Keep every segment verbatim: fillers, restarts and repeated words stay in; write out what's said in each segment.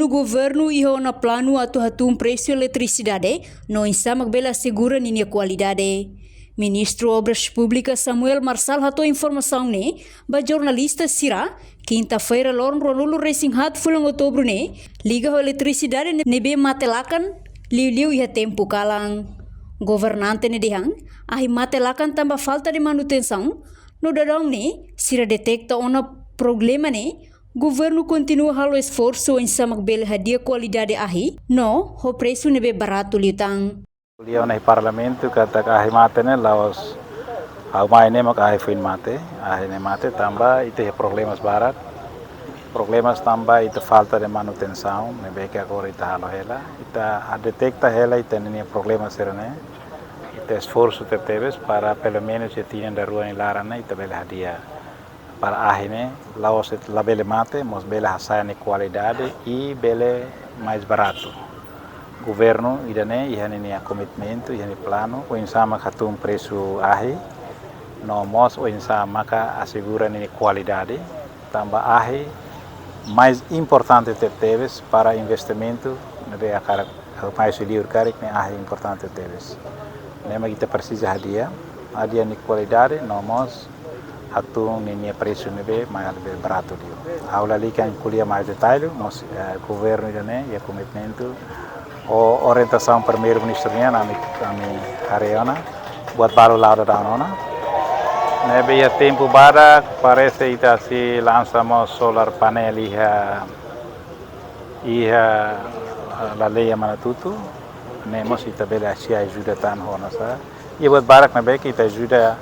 Governu iha ona planu atu hatún presu eletrisidade no oinsá mak bele asegura ninia kualidade. Ministru Obras Públikas Samuel Marçal hato'o informasaun ne'e ba jornalista sira, kinta-feira loron ruanulu resin haat fulan outubru ne'e, liga ho eletrisidade ne'ebé mate lakan liuliu iha tempu kalan. Governante ne'e dehan, ahi mate lakan tanba falta de manutensaun, no daudaun ne'e, sira deteta ona problema ne'e, governu kontinua halo esforsu oinsá mak bele hadi'a kualidade ahi, no ho presu ne'ebé baratu liután. Ko'alia ona iha Parlamentu katak ahi mate ne'e la'ós ha'u mai ne'e mak ahi foin mate, ahi ne'e mate tanba ita iha problemas barak, problemas tanba ita falta de manutensaun, ne'ebé ke agora ita halo hela, ita deteta hela ita-nia problema sira-ne'e, ita esforsu tebetebes para pelumenus iha tinan daruak nia laran ne'e ita bele hadi'a para ahi ne'e la'ós labele mate, mas bele hasa'e nia kualidade i bele mais baratu. Governu ida-ne'e iha ninia komitmentu, iha nia planu, oinsá mak hatún presu ahi, no mós oinsá maka asegura ninia kualidade, tanba ahi mais importante tebetebes para investimentu ne'ebé hakarak mai husi liur karik ne'e ahi importante tebes. Ne'e mak ita presiza hadi'a, hadi'a nia kualidade, no mós hatún ninia presu ne'ebé mai halo be baratu liu. Ha'u lalika ko'alia mais detalle, mas, eh, governu ida-ne'e iha komitmentu ho orientasaun Primeiru-Ministru nian ami, ami haree ona, buat balu la'o daudaun ona. Ne'ebé iha tempu badak parese ita sei lansa mós solar panel iha, iha, eh, Laleia Manatutu, ne'e mós ita bele sei ajuda tan ho nasa. Iha buat barak ne'ebé ke ita ajuda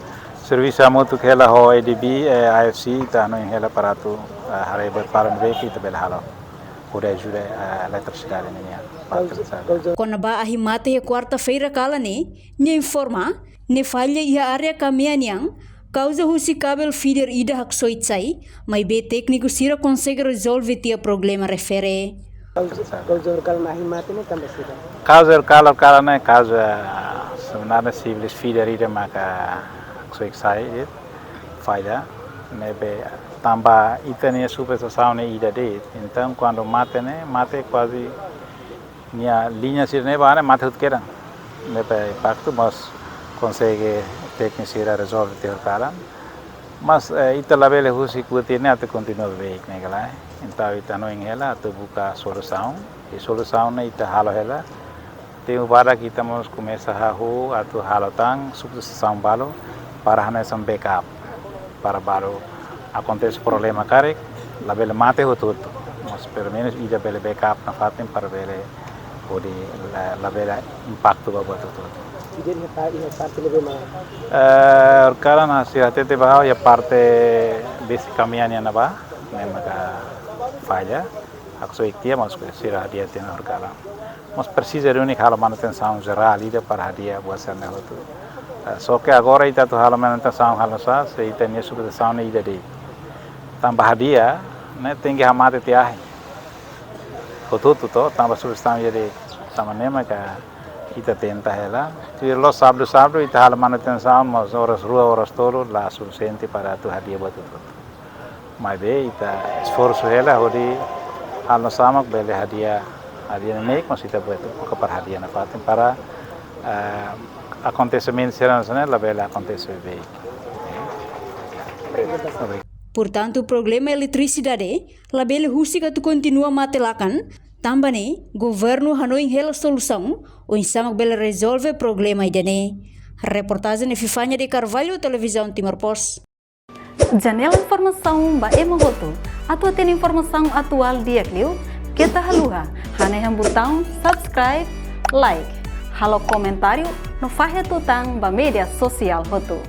servisu hamutuk hela ho A D B, eh, A F C, ita hanoin hela para atu, eh, haree buat barak ne'ebé ke ita bele halo hodi ajuda, eh, eletrisidade nian. Kona-ba ahi mate iha kuarta-feira kalan ne'e, nia informa, ne'e falla iha área kamian nian, kauza husi kabel feeder ida haksoit sai, maibé tékniku sira konsege rezolve tiha problema refere. Kauza, kauza horikalan ahi mate ne'e tanba saida? Kauza horikalan, horikalan ne'e kauza, sebenarnya simples, feeder ida maka haksoit sai, eh, falla, ne'ebé tanba ita-nia subestasaun ne'e ida de'it. Entaun, kuandu mate ne'e, mate kuaze nia liña sira-ne'e ba ne'e mate hotu kedan. Ne'ebé impaktu, mas konsege tékniku sira rezolve tiha horikalan. Mas, eh, ita labele husik buat ne'e atu kontinua beibeik ne'e ka lae. Entaun ita hanoin hela atu buka solusaun. I solusaun ne'e ita halo hela. Tempu badak ita mós komesa hahú atu halo tan subestasaun balu para hanesan backup. Para balu akontese problema karik, labele mate hotu-hotu. Mas pelumenus ida bele backup nafatin para bele hodi la, labele impaktu ba buat hotu-hotu. Ida iha pa-, iha parte ne'ebé mak? Eh, horikalan ne'e sira hatete ba ha'u iha parte besi kamian nian ne'ebá, ne'e maka falla. Haksoit tiha, mas sira hadi'a tiha ona horikalan. Mas presiza reúne halo manutensaun jerál ida para hadi'a buat sira-ne'e hotu. Eh, só ke agora ita atu halo manutensaun halo sá, se ita-nia subestasaun ne'e ida de'it. Tanba hadi'a, ne'e tenke hamate tiha ahi. Hotu-hotu to, tanba subestasaun ida de'it. Tanba ne'e maka ita tenta hela. Tuir loos sábadu-sábadu ita halo manutensaun, mas oras rua, oras tolu la sufisiente para atu hadi'a buat hotu-hotu. Maibé ita esforsu hela hodi halo oinsá mak bele hadi'a, hadi'a neineik, mas ita buat buka para hadi'a nafatin para, eh, akontesimentu sira hanesan ne'e labele akontese beibeik. Portantu, problema eletrisidade labele husik atu kontinua mate lakan, tanba ne'e governu hanoin hela solusaun oinsá mak bele rezolve problema ida-ne'e. Reportajen Epifania de Carvalho, Televizaun Timor Post. Janela informasaun ba ema hotu. Atu hatene informasaun atuál di'ak liu, keta haluha hanehan butaun subscribe, like, halo komentáriu, no fahe tutan ba média sosiál hotu.